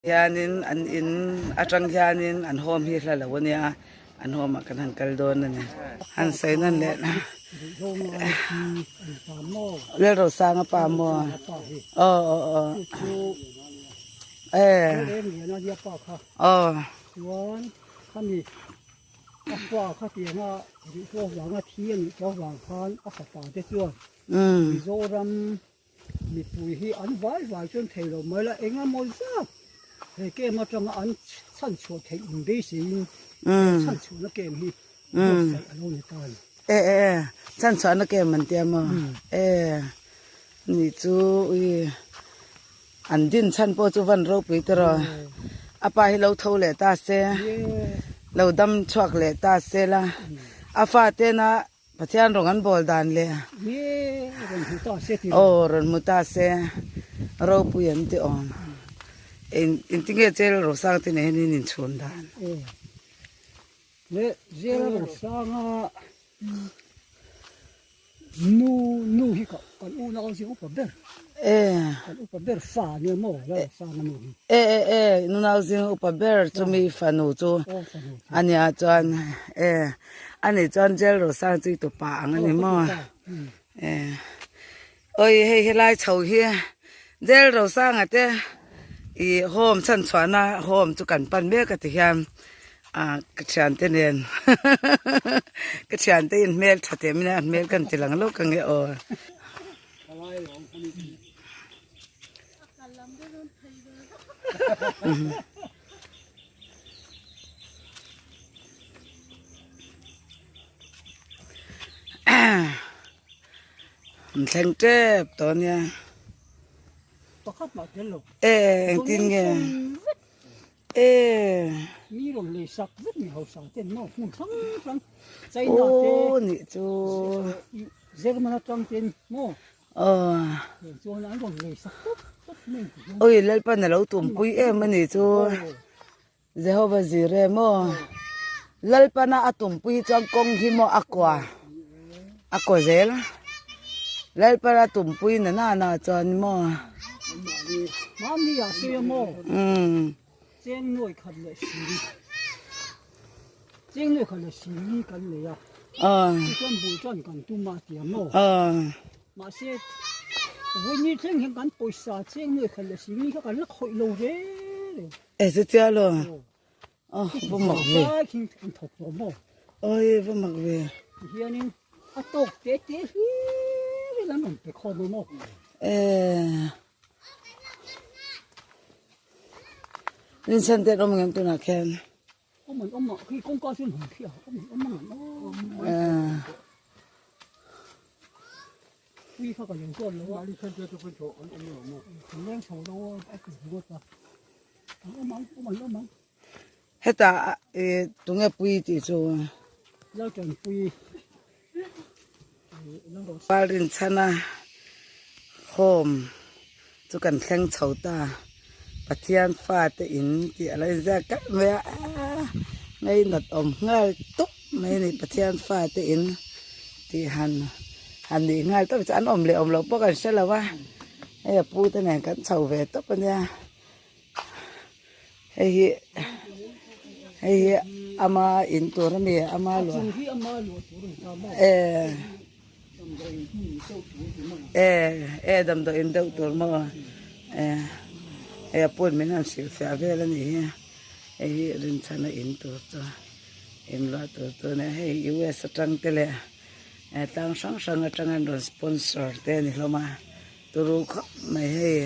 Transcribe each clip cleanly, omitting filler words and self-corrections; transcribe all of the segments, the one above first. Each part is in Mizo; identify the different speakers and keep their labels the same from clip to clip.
Speaker 1: Hianin an in atang hianin an home hi hla lo a nia, an home ah kan han kal dawn a ni. Han sawi nawn leh na. Lalrosanga pa maw? Aw aw aw. E. Aw.
Speaker 2: Mizoram Mipui hi an vai vai chuan thei lo mai la, eng emaw zat he game atanga an chhan chhuah theih in beiseiin he chhan chhuahna game hi buatsaih a lo ni ta a ni.
Speaker 1: E e e, chhan chhuahna game an tia maw? E, ni chu ui an din chhan pawh chu van ropui ta rawh. A pa hi lo tho leh ta se, lo dam chhuak leh ta se la, a fatena Pathian rawng an bawl dan leh aw rawn hmu ta se ropui an ti awm eng engtinge jail rosang te nen hian in inchhun dan.
Speaker 2: Le jail rosanga nu nu hi ka kan unau zing upa ber kan upa ber fa nia maw lalrosanga nu hi.
Speaker 1: E e e nunau zing upa ber chumi fanu chu ania chuan e. Ani chuan jail rosang chu i tupa ang a ni maw? Eh awi hei helai chho hi jail rosanga te ih home chhan chhuahna home chu kan pan mek a ti hian ah ka thiante nen ka thiante in hmel tha teh mai a hmel ka inti lang lawk ang e aw. An thleng tep tawh ania e engtin nge e aw nih chu Awi Lalpan a lo tumpui em a ni chu Jehova Jireh maw Lalpana a tumpui chuan kawng hi maw a kua a kaw zel Lalpana tumpui na nana chuan maw umm. E chutia lo aw va mak ve awi va mak ve e. Rinchhan te an awm ngem tunah khian. Hetah ih tunge pui tih chu. Pal rinchhana home chu kan thleng chho ta Pathian fate in tih a lo inziak kalh mai a ngainat awm nghal tawp mai a ni Pathian fate in tih han han nih nghal tawp chu an awm leh awm loh pawh kan hre lo a hei a pu te nen kan chho ve tawp a nia. Hei hi hei hi ama in tur a ni ama luah e e e damdawi in deuh tur maw e hei a put min han hrilh fiah vel a nih hi hei hi rinchhana in tur chu in luah tur chu a nia hei US atang te leh tlang hrang hrang atang an rawn sponsor te a ni hlawm a. Turu khawp mai hei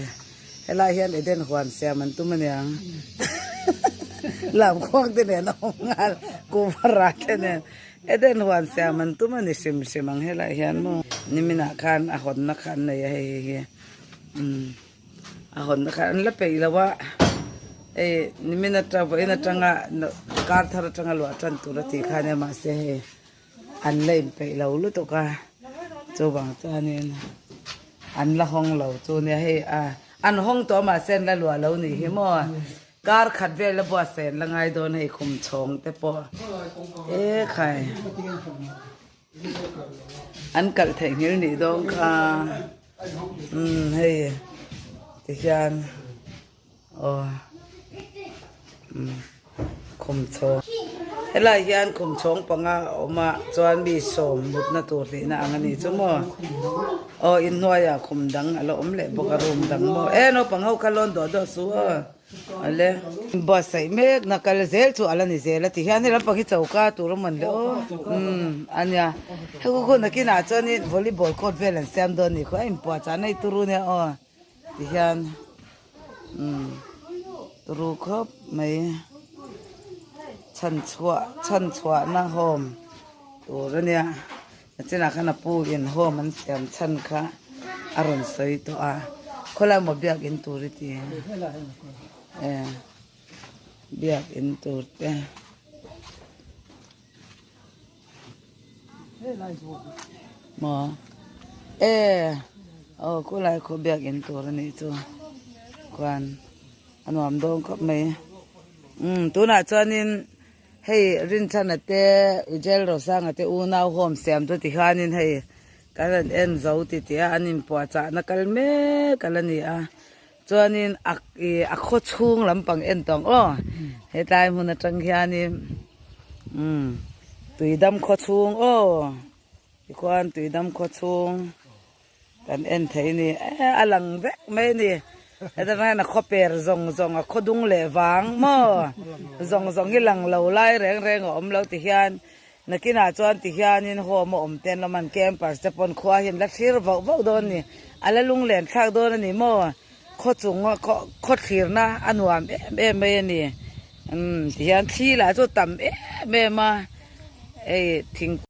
Speaker 1: helai hian Eden huan siam an tum aniang lam khuang te nen a awm nghal kuhva te nen Eden huan siam an tum ani hrim hrim ang helai hian maw niminah khan a hawnna kha an nei a hei hei hi umm a hawnna kha an la peih lo a hei nimin atang vawiin atanga kar thar atanga luah tan tur a tih kha ania mahse hei. An la inpeih lo lutuk a, chuvang chuanin an la hawng lo chu nia hei a an hawng tawh mahse an la luah lo nih hi maw kar khat vel la buatsaih an la ngai dawn hei khum chhawng te pawh e khai an kalh theih nghil nih dawn kha umm hei tihian aw. Umm khum chhawng helai hian khum chhawng panga a awm a chuan mi sawm mutna tur hlihna ang a ni chu maw aw inhnuaiah khum dang a la awm leh bawk a room dang maw e naupang ho kha lawn duah duah suh aw ale buatsaih mek na kal zel chu a la ni zel a ti hian he lampang hi choka tur a mawn le aw umm a nia hei khu khu nakinah chuanin volleyball court vel an siam dawn a ni khaw a inpuahchah na hi turu nia aw ti hian. Umm turu khawp mai chhan chhuah chhan chhuahna home tur a nia nachinah khan a pu in home an siam chhan kha a rawn sawi tawh a khawlai maw biakin tur i ti e biakin tur te. Maw e aw khulai khaw biakin tur a nih chu khuan a nuam dawn khawp mai umm tunah chuanin hei Rinchhana te Ujel Rosanga te unau home siam chu tikhanin hei kan rawn en zo titih a an inpuahchahna kal mek a la ni a chuanin a ih a khaw chhung lampang en tawh ang aw hetlai hmun atang hianin umm tuidam khaw chhung aw tikhuan tuidam khaw chhung kan en thei a ni eh a lang vek mai a ni heta tang hian a khaw per zawng zawng a khaw dung leh vang maw zawng zawng hi lang lo lai reng reng a awm lo ti hian Nakinah chuan ti hianin home a awm ten lawm an campers te pawn khua hi an la thlir vauh vauh dawn a ni. A la lunglen thlak dawn a ni maw? Khaw chung a khaw thlirna a nuam em em mai a ni. Umm ti hian thli lah chu a tam em em a, hei thing.